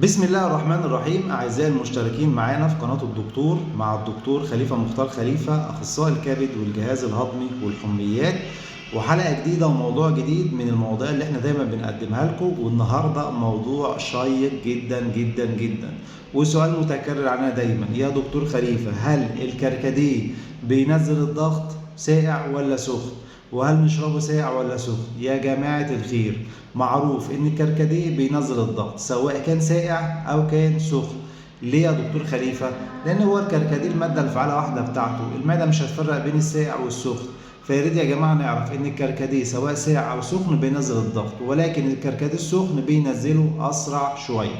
بسم الله الرحمن الرحيم. أعزائي المشتركين معانا في قناة الدكتور مع الدكتور خليفة مختار خليفة، أخصائي الكبد والجهاز الهضمي والحميات، وحلقة جديدة وموضوع جديد من المواضيع اللي احنا دايما بنقدمها لكم. والنهاردة موضوع شيق جدا جدا جدا، وسؤال متكرر علينا دايما: يا دكتور خليفة، هل الكركديه بينزل الضغط ساقع ولا سخن؟ وهل نشربه ساقع ولا سخن؟ يا جماعة الخير، معروف ان الكركديه بينزل الضغط سواء كان ساقع او كان سخن. ليه يا دكتور خليفة؟ لان هو الكركديه المادة الفعالة واحدة بتاعته، المعدة مش هتفرق بين الساقع والسخن. فياريت يا جماعة نعرف ان الكركديه سواء ساقع او سخن بينزل الضغط، ولكن الكركديه السخن بينزله اسرع شوية.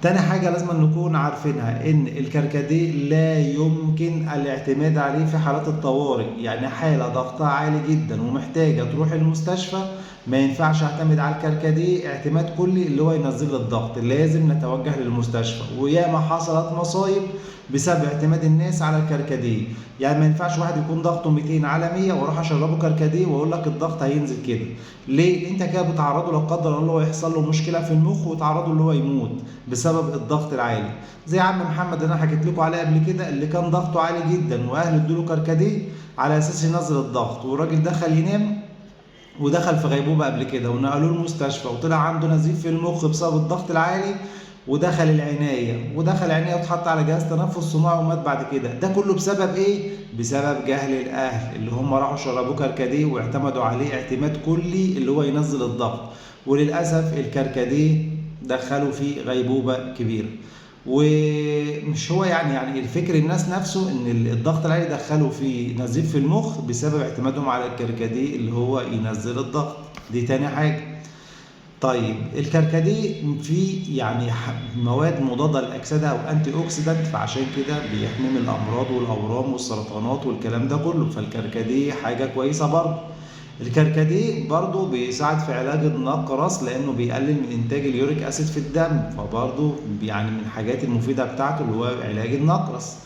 تاني حاجة لازم نكون عارفينها ان الكركديه لا يمكن الاعتماد عليه في حالات الطوارئ، يعني حالة ضغطها عالي جدا ومحتاجة تروح المستشفى ما ينفعش اعتمد على الكركديه اعتماد كلي اللي هو ينزل الضغط، لازم نتوجه للمستشفى. وياما حصلت مصايب بسبب اعتماد الناس على الكركديه، يعني ما ينفعش واحد يكون ضغطه 200 على 100 واروح اشربه كركديه واقول لك الضغط هينزل كده. ليه؟ انت كده بتعرضه لا قدر الله يحصل له مشكلة في المخ وتعرضه اللي هو يموت بسبب الضغط العالي، زي عم محمد اللي انا حكيت لكم عليه قبل كده، اللي كان ضغطه عالي جدا واهله ادوا له كركديه على اساس ينزل الضغط، والراجل دخل ينام ودخل في غيبوبة قبل كده ونقلوه المستشفى وطلع عنده نزيف في المخ بسبب الضغط العالي، ودخل العناية واتحط على جهاز تنفس صناعي ومات بعد كده. ده كله بسبب ايه؟ بسبب جهل الاهل اللي هم راحوا شربوه كركديه واعتمدوا عليه اعتماد كلي اللي هو ينزل الضغط، وللاسف الكركديه دخلوا في غيبوبة كبيرة. ومش هو يعني الفكر الناس نفسه ان الضغط العالي دخلوا في نزيف في المخ بسبب اعتمادهم على الكركديه اللي هو ينزل الضغط. دي تاني حاجة. طيب الكركديه فيه يعني مواد مضادة للاكسده او antioxidant، فعشان كده بيحمي من الامراض والاورام والسرطانات والكلام ده كله، فالكركديه حاجة كويسة برضه. الكركديه برضه بيساعد في علاج النقرس لانه بيقلل من انتاج ال uric acid في الدم، فبرضه يعني من الحاجات المفيدة بتاعته اللي هو علاج النقرس.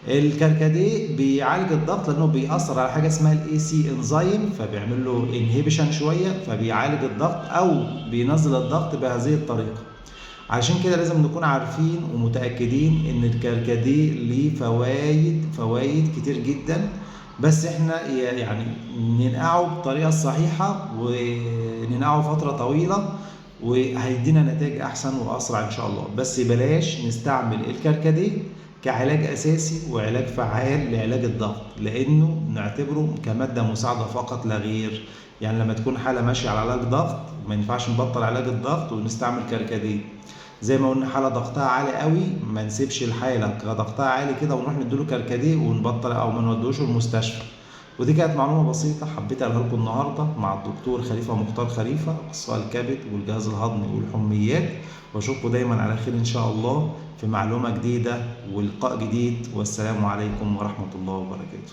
الكركديه بيعالج الضغط لانه بيأثر على حاجة اسمها ال ACE enzyme، فبيعمل له inhibition شوية، فبيعالج الضغط او بينزل الضغط بهذه الطريقة. عشان كده لازم نكون عارفين ومتاكدين ان الكركديه ليه فوائد كتير جدا، بس احنا يعني ننقعه بالطريقة الصحيحة وننقعه فترة طويلة وهيدينا نتائج احسن واسرع ان شاء الله. بس بلاش نستعمل الكركديه كعلاج اساسي وعلاج فعال لعلاج الضغط، لانه نعتبره كمادة مساعدة فقط لا غير. يعني لما تكون حاله ماشية على علاج ضغط ما ينفعش نبطل علاج الضغط ونستعمل كركديه. زي ما قلنا حاله ضغطها عالي قوي ما نسيبش الحالة ضغطها عالي كده ونروح نديله كركديه ونبطل او ما نودوش المستشفى. ودي كانت معلومة بسيطة حبيت اقولها لكم النهارده مع الدكتور خليفة مختار خليفة، اخصائي الكبد والجهاز الهضمي والحميات. واشوفكم دايما على خير ان شاء الله في معلومة جديدة ولقاء جديد، والسلام عليكم ورحمة الله وبركاته.